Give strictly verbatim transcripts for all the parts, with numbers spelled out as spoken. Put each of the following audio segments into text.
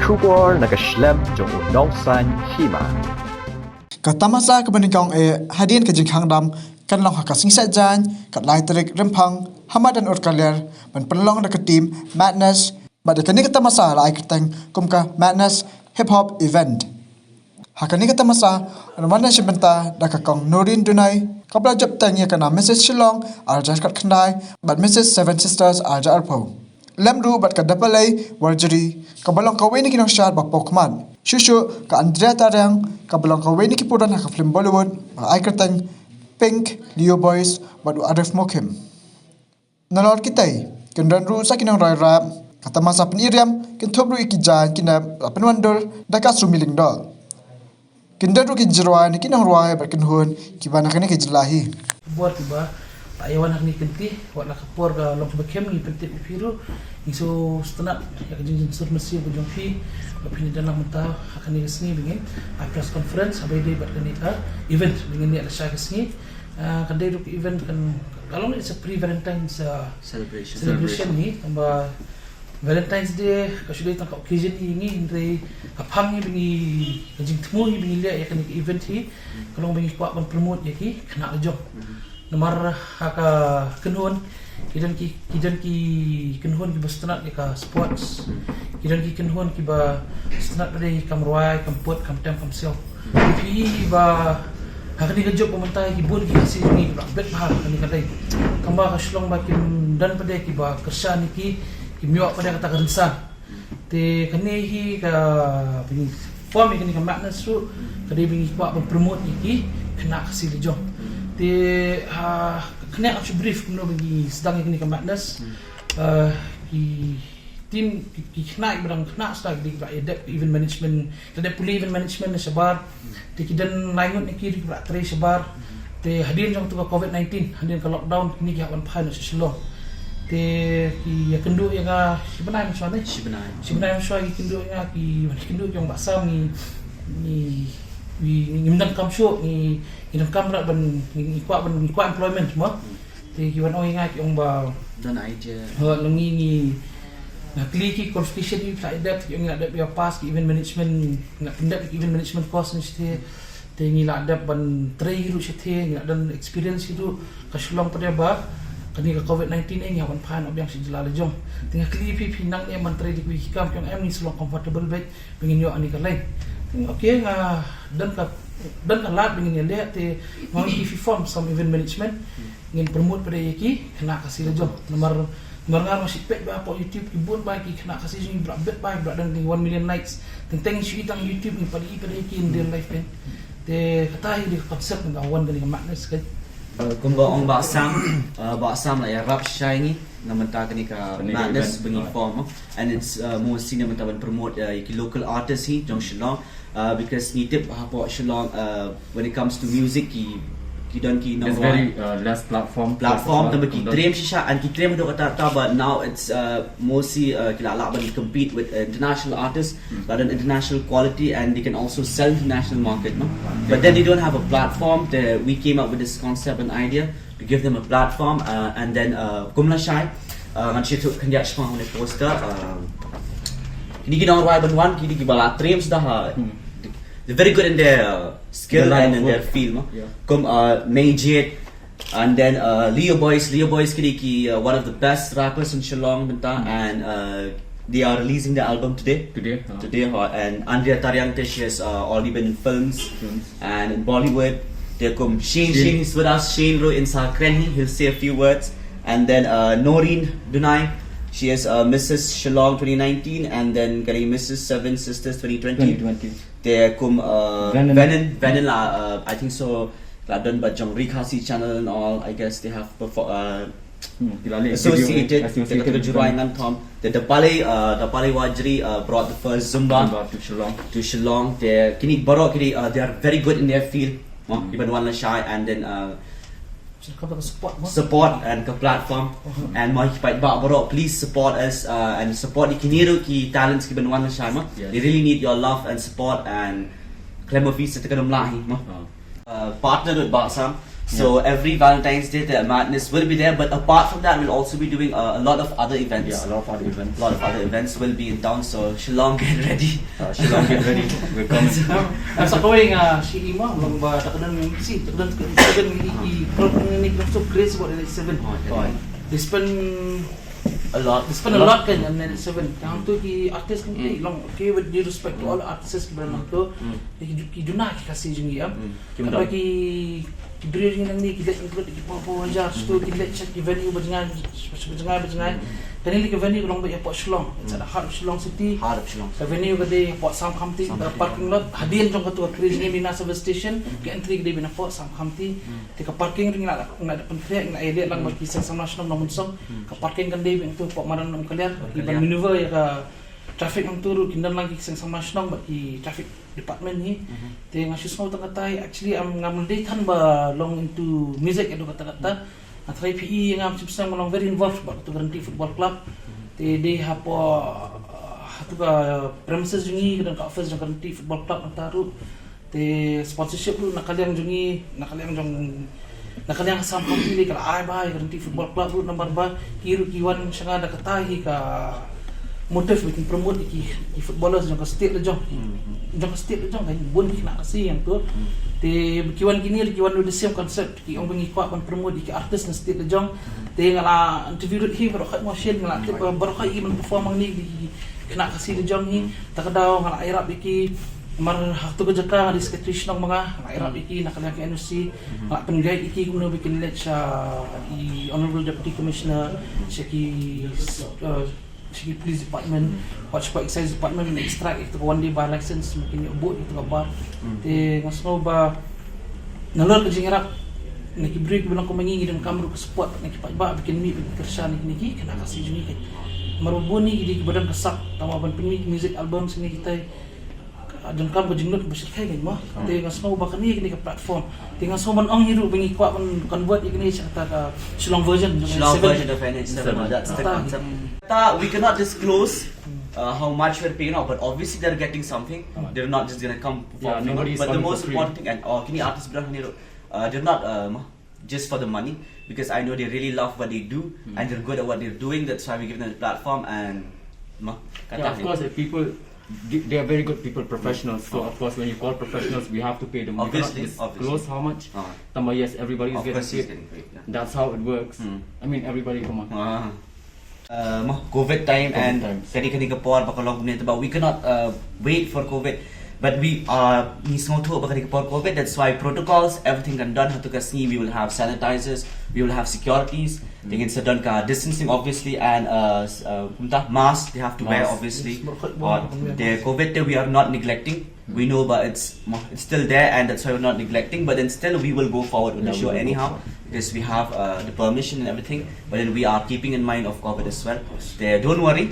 Khubor na ka shlem jong u nongsan hima. Ka tamasa kaba nyngkong eh hadien ka jingkhang dam kan long ha ka sngi Saitjaiñ, ka lai tarik Rymphang, ha madan Urkaliar, ban pynlong da ka team Madness, bad ïa kane ka tamasa la ai kyrteng kum ka Madness Hip Hop Event. Ha kane ka tamasa, yn wan na shi bynta da ka kong Noreen Dunai, kaba la jop teng ïa ka na Missus Shillong, ar hajar khatkhyndai, bad Missus Seven Sisters, ar hajar arphew. Lem ruh bad ka Dapalei Warjri, kaba long kawei na ki nongshad ba pawkhmat. Shuh shuh ka Andrea Tariang, kaba long kawei na ki pudon ha ka film Bollywood, ba ai kyrteng Pink, Leo Boys, bad u Arif Mukim. Nalor kitei, kin don ruh sa ki nongrwai rap, ka tamasa pyni riam, kin thup ruh ïa ki jaiñ ki nep, la pynwandur da ka Sumi Lyngdoh. Kin don ruh ki jingrwai na ki nongrwai bad kynhun kiba na kane ka jylla hi. Bor kiba la ïa wan ha kane ka kynti, wat la ka por ka long kaba khem, ngi pyntip ïa phi ruh, ngi sngewsynei ïa ka jingsngewsih mynsiem ka jong phi ba phin ïa don lang mynta ha kane ka sngi ba ngin ai press conference ha ba ïadei bad kane ka event ba ngin ïa lashai ka sngi. Ah, ka dei ruh ka event kan, ka long, it's a pre Valentine's, ah, celebration. Celebration ni, tangba Valentine's Day ka shu dei tang ka occasion hi ïa ngi, hynrei ka phang hi ba ngi, ka jingthmu hi ba ngi leh ïa kane ka event hi ka long ba ngi kwah ban promote ïa ki khynnah la jong. Namar ha ka kynhun ki don ki, ki don ki kynhun kiba sngewtynnat ïa ka sports. Ki don ki kynhun kiba sngewtynnat pat de ïa ki kam rwai, kam put, kam tem, kam siaw. Phi ba ha kane ka juk ba mynta ki bun ki Khasi jong ngi ki bit bha ha kane ka dei. Tangba ka shu long ba kim don pat de kiba kyrshan ïa ki, kim ïoh pat de kata ka rynsan. Te kane hi ka, ba ngi form ïa kane ka Madness ruh ka dei ba ngi kwah ban promote ïa ki khynnah Khasi la jong. Te ha, kane ka shu brief kumno ba ngi sdang ïa kane ka Madness. Ah, ki team, ki, ki khynnah, ki ba dang khynnah shuwa ki dei kiba la ïa dep event management, la dep pule event management na shabar. Te ki don lai ngut na ki ruh kiba la trei shabar. Te hadien jong tu ka covid nineteen, hadien ka lockdown, kine ki hap wan phai noh sha Shillong. Te ki ïakynduh ïa nga shi bnai mynshuwa ne? Shi bnai. Shi bnai mynshuwa ki kynduh ïa nga, ki wan kynduh ki ong Bah Sam, ngi, ngi, ngi, ngim donkam shuh, ngi, ngi donkam lah ban, ngi, ngi kwah ban, ngi kwah employment mo. Te ki wan ong ïa nga, ki ong ba don idea. Ho, long ngi, ngi, nga kylli ki qualification phi la dep, ki ong ngi la dep ïa pass ki event management, ngi la pyndep ki event management course ni shatei. Te ngi la dep ban trei ruh shatei, ngi la don experience ruh. Ka shu long pat de ba kane ka covid nineteen eh ngi hap ban phai noh biang sha jylla la jong. Te nga kylli phi, phi nang ne ban trei da kiwei ki kam, ki ong em, ngi shu long comfortable beit ba ngin ïoh kane ka line. Te nga, okay, nga don ka, don ka lad ba ngin ïaleh, te nga ong phi form some event management. Ngin promote pat de ïa ki khynnah Khasi la jong. Namar, namar nga ruh nga shu peit bha hapoh YouTube, ki bun bha ki khynnah Khasi jong ngi ba la bit bha, ba la don ki one million likes. Teng teng shu i tang YouTube, ngi pat ïohi pat de ïa ki in real life kan. Te kata hi dei ka concept nga wan kane ka Madness kan. Uh, kumba ong Bah Sam, uh, Bah Sam la ïarap shisha ïa ngi na mynta kane ka Madness ba ngi form, uh, and it's, uh, mostly na mynta ban promote, uh, ïa ki local artists hi jong Shillong. Uh, because ngi tip hapoh Shillong, uh, when it comes to music, ki, ki don ki nongwai, very, uh, less platform, platform, tang ba ki triem shisha, and ki triem haduh katta katta, but now it's, uh, mostly, uh, ki la lah ban compete with, uh, international artists, la don international quality, and they can also sell international market, no? But then they don't have a platform. Te we came up with this concept and idea to give them a platform, uh, and then, uh, kum lashai, uh, ngan shu ïathuh khyndiat shaphang une u poster, uh, kine ki nongrwai ban wan, kine kiba la triem shisha ha. They're very good in their, uh, skill and in their field, no? Kum, uh, Mei Jade, and then, uh, Leo Boys. Leo Boys kine ki, uh, one of the best rappers in Shillong mynta, and, uh, they are releasing the album today. Today, huh? Today, huh? And Andrea Tariang te, she has, uh, already been in films and in Bollywood. Te kum Shane, Shane is with us. Shane ruh yn sa kren hi, he'll say a few words. And then, uh, Noreen Dunai, she is, uh, Missus Shillong twenty nineteen, and then kane Missus Seven Sisters twenty twenty. Te kum, uh, Venon. Venon, Venon la, uh, I think so, la don bad jong Ri Khasi channel and all. I guess they have perform, uh, associated, associated with Jurwai Ngan Tom. The Dapalei, uh, Dapalei Wajri, uh, brought the first Zumba to Shillong. To Shillong. Te kine baroh kine, uh, they are very good in their field. Mo, ki ban wan lashai, and then, uh, support and ka platform. And mo, ki paidbah baroh, please support us, uh, and support ïa kine ruh ki talents ki ban wan lashai mo. They really need your love and support, and khlem ma phi sa te kan ym lah hi mo. Uh, partner with Bah Sam. So every Valentine's Day, the madness will be there. But apart from that, we'll also be doing a, a lot of other events. Yeah, a lot of other events. A lot of other events will be in town. So Shillong, get ready. Uh, Shillong, get ready. We're coming. Sa kawei nga shi ima long ba ta kena mesti ta kena ta kena i i crowd ni ni so crazy about the next seven. Fine. They spend A lot. they spend a lot kan and then seven. Yang tu ki artist kan long okay with due respect to all artists ki brand tu. Ki ki juna ki kasi jung ya. Ki ki ki briew jing nang ni ki let include ki pop pop wajar stu ki let check ki venue ba jngai ba jngai ba jngai. Kani li ki venue long ba ya pop Shillong. It's at the heart of Shillong city. Heart of Shillong. Ka venue ka dei pop Sam Khamti ka parking lot hadien jong ka tu ka crazy ni na service station ka entry ka dei bina pop Sam Khamti. Te ka parking ring la na da pen kre na ele lang ba ki sang sam na Shillong na mun song. Ka parking kan dei bina tu pop maran nam kaliar. Ki ban maneuver ya ka traffic nang turu ki nan lang ki sang sam na Shillong ba ki traffic department hi. Te nga shu sngew tang katai actually am ngam dei than ba long into music edo kata kata. Nga try P E ngam shu sngew long very involved ba tu Guarantee Football Club. Te dei hapo hatu ka premises jong ngi ka office jong Guarantee Football Club nang taru. Te sponsorship ruh na kaliang jong ngi na kaliang jong na kaliang sam kong ki ka ai ba Guarantee Football Club ruh nambar ba ki ruh ki wan shanga da kata hi ka motive ba kin promote ki ki footballers jong ka state la jong jong ka state la jong kan bun ki na kasi yang tu te ki wan kini ki wan with the same concept ki ong ba ngi kwah ban promote ki artist na state la jong te nga la interview ruh hi baroh khat mo shin nga la tip baroh khat i ban perform ni ki kena kasi la jong hi ta ka daw nga la irap ki mar ha tu ka jaka nga di secretary shnong ma nga nga la irap ki na ka liang ka N O C nga la pyngai ki kumno ba kin let sha i honorable deputy commissioner sha ki uh, sha ki police department wat sha excise department extract itu ka one day bar license mungkin ïa bot itu ka bar te nga sngew ba nalor ka jingïarap na ki briew ki ba long kumne ngi dang kam ruh ka support na ki paidbah ba kin mih ba kin kyrshan na ki kena kasi jong ngi. Mar ba bun ngi ki dei ki ba dang ka sak tang ba ban pynmih music album sha ngi kitai. Dang kam ka jinglut ba shyrkhei ngi mo. Te nga sngew ba kane kane ka platform. Te nga sngew ban ong hi ruh ba ngi kwah ban convert ïa kane sha kata ka Shillong version. Shillong version of N H seven. That's the concept. Ta, we cannot disclose uh, how much we're paying out, but obviously they're getting something. They're not just gonna come for Yeah, free. nobody is But the coming for most free. Important thing, and uh, kini artist brand ni uh, they're not um, just for the money because I know they really love what they do and they're good at what they're doing. That's why we give them the platform and ma, Yeah, of course, if people, they they are very good people, professionals. So of course, when you call professionals, we have to pay them. We cannot Obviously, disclose obviously. How much. Uh, Tama, yes, everybody is of getting course, he's paid. Getting paid. Yeah. That's how it works. Hmm. I mean, everybody, come on. Ah. Uh, ma, COVID time COVID and times. Kani kani ka por ba ka long kumne ba we cannot uh, wait for COVID. But we are ni sngewthuh ba kani ka por COVID. That's why protocols, everything kan done. Hatu ka sngi we will have sanitizers, we will have securities. They can sit down ka distancing obviously and uh, s- uh, kumta mask they have to wear Mask. obviously. Yes, But the COVID te we are not neglecting. We know, but it's it's still there, and that's why we're not neglecting. But then still, we will go forward with Yeah, the we show will go anyhow forward. Because we have uh, the permission and everything. But then we are keeping in mind of COVID as well. There, don't worry,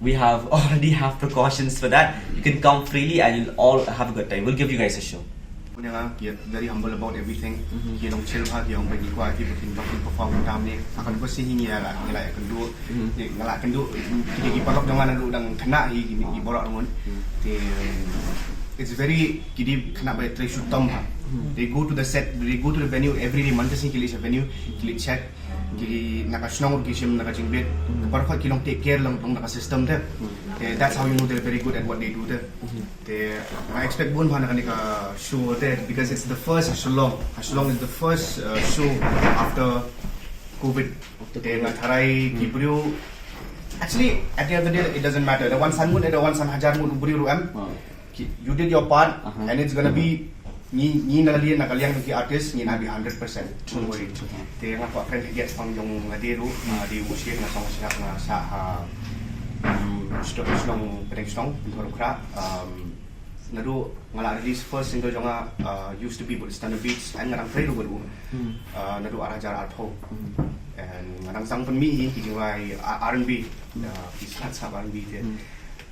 we have already have precautions for that. You can come freely, and you'll all have a good time. We'll give you guys a show. Punya nga, ki very humble about everything. Ki long chill bha, ki ong ba ki kwah ki ba kin perform tam ne. Akan ko si hi ngi la ngi la kan du. Ngi la kan du. Ki ki paralok jong nga na du dang kena hi ki ki borok ngun. Te it's very ki di kena ba try shoot tam bha. They go to the set, they go to the venue every day. Man ka sing ki li sa venue, ki li check. Ki na ka shnong ki shim na ka jingbit. Paralok ki long take care lang long na ka system te. Te that's how you know they're very good at what they do te. Te I expect bun bha na kani ka show te because it's the first Shillong. Shillong is the first uh, show after COVID. Te nga tharai ki briew. Actually, at the end of the day, it doesn't matter. The one san ngut, the one san hajar ngut briew ruh em. Ki- You did your part, and it's gonna be ni ni na lian na kaliang ki artist ni na be hundred percent. Don't worry. Te nga kwah kren ki guest pang jong nga de ruh, uh, de u share nga song siap nga sa ha. Um, Shillong Shillong Pdeng Shillong Pinthor Kra. Um, Naduh nga la release first single jong nga uh, used to be about Stunner Beats and nga dang play ruh bad u. Uh, naduh ar hajar arphew. And nga dang sang pynmih hi ki jingrwai R and B. Uh, ki slat sap R and B te.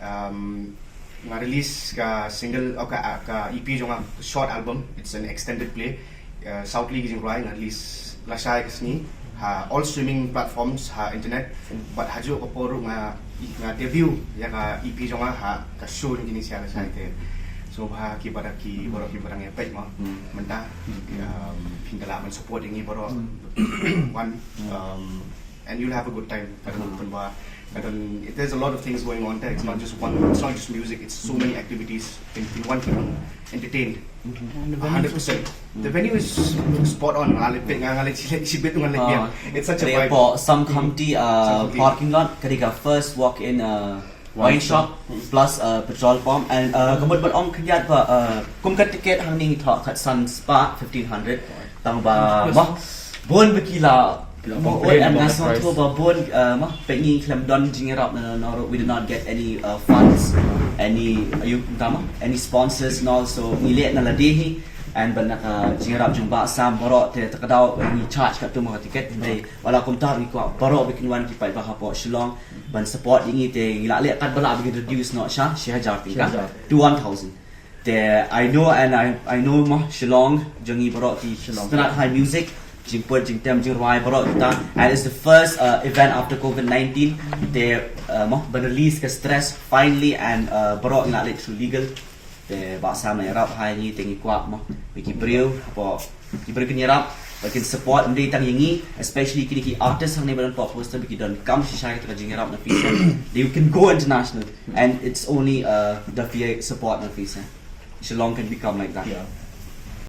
Um, nga release ka single oh, ka, ka E P jong nga short album. It's an extended play. Uh, Southly ki jingrwai nga release lashai ka sngi ha all streaming platforms ha internet. But hajuh ka por ruh nga nga debut ïa ka E P jong nga ha ka show ni kini sia lashai te. sngewbha ki ba da ki baroh ki ba dang ïa peit mo. Mynta um, phin da lah ban support ïa ngi baroh. One um, and you'll have a good time. Ka dang pynbha, ka dang, there's a lot of things going on there. It's not just one, it's not just music, it's so many activities. Phin, phin wan phin entertained. Hundred percent. The venue is spot on. Nga le peit, nga le chi le chi bit ngan le biang. It's such a vibe. Pok Sam Khamti uh, parking lot, ka dei ka first walk in uh, wine shop plus uh, petrol pump, and uh, ka mut ban ong khyndiat ba uh, kum ka ticket hangne ngi thoh khatsan spah, fifteen hundred. Tang ba ma bun ba ki la bun, and nga sngewthuh ba bun uh, ma peit ngi khlem don jingïarap na na ruh, we did not get any uh, funds, any uh, you tama, any sponsors and all, so ngi leh na lade hi. And ban na ka jingïarap jong Bah Sam baroh te, ta ka daw ngi charge katto ma ka ticket, hynrei wat la kumta ngi kwah baroh ba kin wan ki paidbah hapoh Shillong ban support ïa ngi, te ngi la leh kat ba lah ba kin reduce noh sha shi hajar tyngka to one thousand. Te I know, and I I know ma Shillong jong ngi baroh ki sngewtynnat ha music, jingput jingtem jingrwai baroh kita, and it's the first uh, event after covid nineteen. Te uh, ma ban release ka stress finally, and uh, baroh ngi la leh through legal. Te Bah Sam la ïarap ha ngi, te ngi kwah ma ba ki briew hapoh, ki briew kin ïarap, ba kin support, ym dei tang ïa ngi, especially kine ki artist hangne ba don hapoh poster, ba ki donkam shisha kita ka jingïarap na pisa. They can go international, and it's only uh, da phi support na pisa. Shillong can become like that. Yeah.